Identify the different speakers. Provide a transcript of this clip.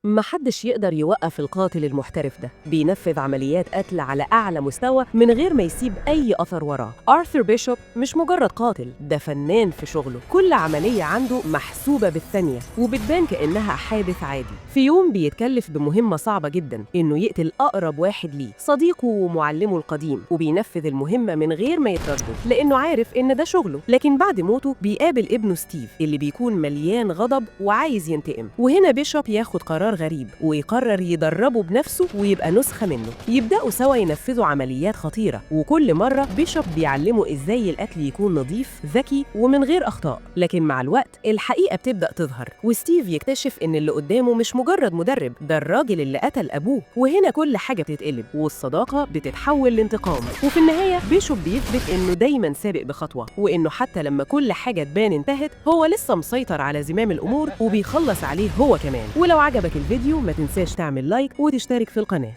Speaker 1: محدش يقدر يوقف القاتل المحترف ده. بينفذ عمليات قتل على أعلى مستوى من غير ما يسيب أي أثر وراه. آرثر بيشوب مش مجرد قاتل، ده فنان في شغله. كل عملية عنده محسوبة بالثانية وبتبان كأنها حادث عادي. في يوم بيتكلف بمهمة صعبة جدا، إنه يقتل أقرب واحد ليه، صديقه ومعلمه القديم، وبينفذ المهمة من غير ما يتردد لأنه عارف إن ده شغله. لكن بعد موته بيقابل ابنه ستيف اللي بيكون مليان غضب وعايز ينتقم. وهنا بيشوب ياخد قرار غريب ويقرر يدربه بنفسه ويبقى نسخة منه. يبدأوا سوا ينفذوا عمليات خطيرة، وكل مرة بيشوب بيعلمه إزاي القتل يكون نظيف، ذكي، ومن غير أخطاء. لكن مع الوقت الحقيقة بتبدأ تظهر، وستيف يكتشف إن اللي قدامه مش مجرد مدرب، ده الراجل اللي قتل أبوه. وهنا كل حاجة بتتقلب والصداقة بتتحول لانتقام. وفي النهاية بيشوب بيثبت إنه دايما سابق بخطوة، وإنه حتى لما كل حاجة تبان انتهت هو لسه مسيطر على زمام الأمور وبيخلص عليه هو كمان. ولو عجبك الفيديو ما تنساش تعمل like وتشترك في القناة.